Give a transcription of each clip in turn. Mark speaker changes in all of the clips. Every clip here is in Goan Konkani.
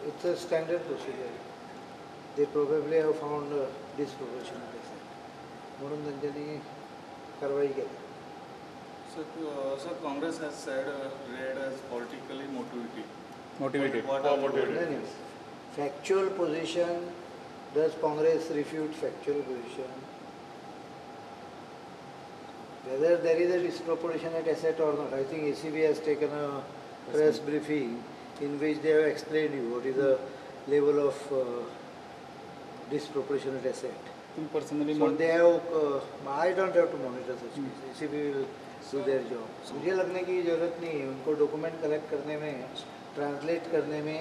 Speaker 1: It's a standard procedure. They probably have found disproportionate asset म्हणून तेंच्यांनी कारवाई केली.
Speaker 2: So, sir, Congress has said raid as politically motivated.
Speaker 3: Motivated.
Speaker 2: What are
Speaker 1: motivated? No, no. Factual position, does Congress refute factual position? Whether there is a disproportionate asset or not, I think ACB has taken a press briefing in which they have explained you what is the level of disproportionate asset.
Speaker 3: Personally,
Speaker 1: so they have, I don't have to monitor such cases. ACB will do their job. मुझे लगने की ज़रूरत नहीं है, उनको डॉक्यूमेंट कलेक्ट करने में, ट्रांसलेट करने में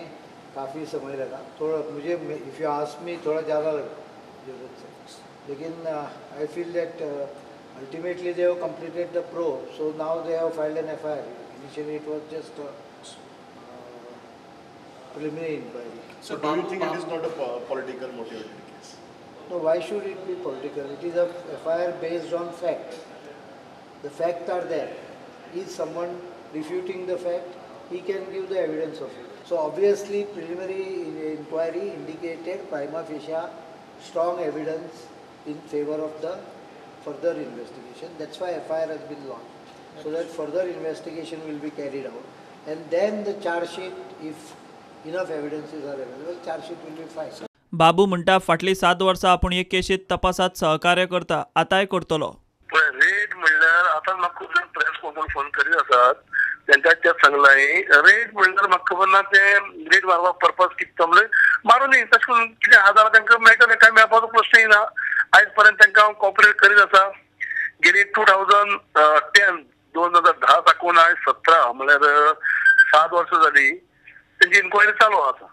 Speaker 1: काफ़ी समय लगा. थोड़ा मुझे, if you ask me, थोड़ा ज़्यादा लगा ज़रूरत से, लेकिन I feel that ultimately they have completed the probe, so now they have filed an FIR. Initially it was just preliminary inquiry.
Speaker 4: So do you think it is not a political motivated case?
Speaker 1: No, why should it be political? It is a FIR based on facts. The facts are there. Is someone refuting the fact? He can give the evidence of it. So obviously preliminary inquiry indicated prima facie strong evidence in favor of the further investigation. That's why FIR has been launched, so that further investigation will be carried out, and then the charge sheet, if enough evidences are available, charge sheet will be filed.
Speaker 5: बाबू म्हणटा फाटली 7 वर्सां आपूण हे केशीत तपासात सहकार्य करता, आतांय करतलो.
Speaker 6: रेड म्हणल्यार आतां म्हाका खूब जाण प्रेस कोण फोन करीत आसात, तांकां तें सांगलां. रेड म्हणल्यार म्हाका खबर ना ते रेड मारपाक पर्पज कितें तो, म्हणल्यार मारूं न्ही तशें करून कितें आहा जाल्यार तांकां मेळटलें, कांय मेळपाचो प्रश्न येना. आयज पर्यंत तांकां हांव कॉपरेट करीत आसा. गेली 2010 2010 साकून आयज 17 म्हणल्यार 7 वर्सां जाली तेंची इन्क्वायरी चालू आसा.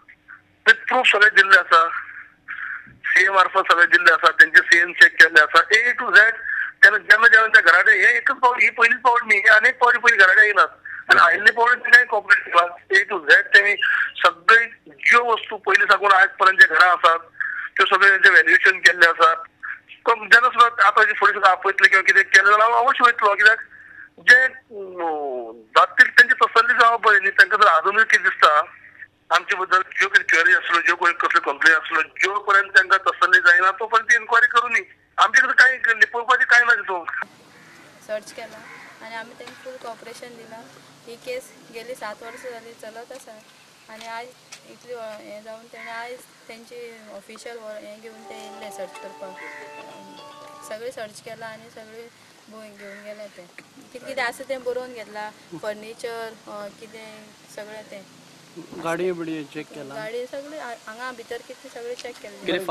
Speaker 6: ते प्रूफ सगळे दिल्ले आसा, सीए मार्फत सगळे दिल्ले आसा, तेंचे सीएन चॅक केल्ले आसा, ए टू झॅड. तेन्ना जेन्ना जेन्ना त्या घरा कडेन हे एकच पावट, ही पयलीच पावट न्ही, हे अनेक पावटी पयलीं घरा कडेन येयलात आनी आयिल्ले पावटी तेणें कॉपरेट केला. ए टू झॅड तेणी सगळे ज्यो वस्तू पयलीं साकून आयज पर्यंत जे घरां आसात त्यो सगळे तेंचे व्हॅल्युएशन केल्ले आसात. जेन्ना सुद्दां आतां फुडें सुद्दां आपयतले किंवा कितें केलें जाल्यार हांव अवश्य वयतलो, कित्याक जे जातील तेंची तसल्ली जावप बरी न्ही. तांकां जर आजुनूय कितें दिसता आमचे बद्दल, ज्यो कितें क्वेरी आसलो, ज्यो कोण कसल्यो कंप्लेन आसलो, ज्यो पर्यंत तांकां तसल्ली जायना तो पर्यंत इन्क्वायरी करूं न्ही. आमचे कडेन कांय लिपोवपाचें कांय ना. तितून
Speaker 7: सर्च केला आनी आमी तांकां फूल कॉपरेशन दिलां. ही केस गेली 7 वर्सां जाली चलत आसा आनी आयज इतली हें जावन तेणें आयज तेंची ऑफिशियल हें घेवन ते येयल्ले सर्च करपाक. सगळें सर्च केलां आनी सगळें घेवन गेले. ते कितें कितें आसा तें बरोवन घेतलां, फर्निचर कितें सगळें तें,
Speaker 8: गाडी बिडी चेक केला,
Speaker 7: गाडी सगळें हांगा भितर कितें सगळें चेक केलें,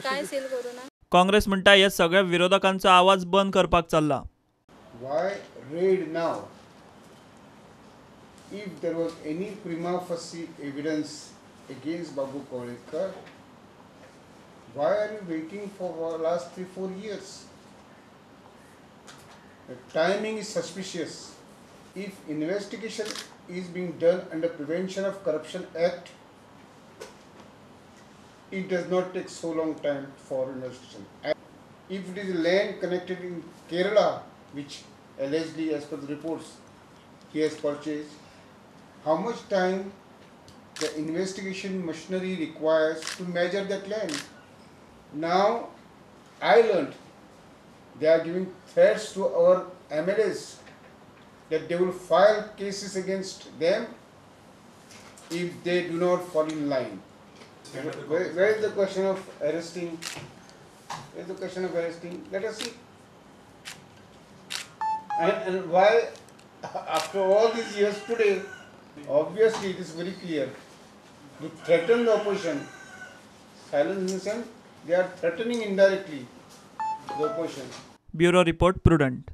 Speaker 7: कांय सील करूं ना.
Speaker 5: काँग्रेस म्हणटा हे सगळ्या विरोधकांचो आवाज बंद करपाक चल्ला.
Speaker 9: Why raid now? If there was any prima facie evidence against Babu Kavlekar, why are you waiting for the last 3-4 years? The timing is suspicious. If investigation is being done under Prevention of Corruption Act, it does not take so long time for investigation. If it is land connected in Kerala, which allegedly, as per the reports, he has purchased, how much time the investigation machinery requires to measure that land? Now, I learned they are giving threats to our MLAs that they will file cases against them if they do not fall in line. Where is the question of arresting? Where is the question of arresting? Let us see. And why, after all these years today, obviously it is very clear, to threaten the opposition, silence in the sense, they are threatening indirectly the opposition.
Speaker 5: Bureau Report, Prudent.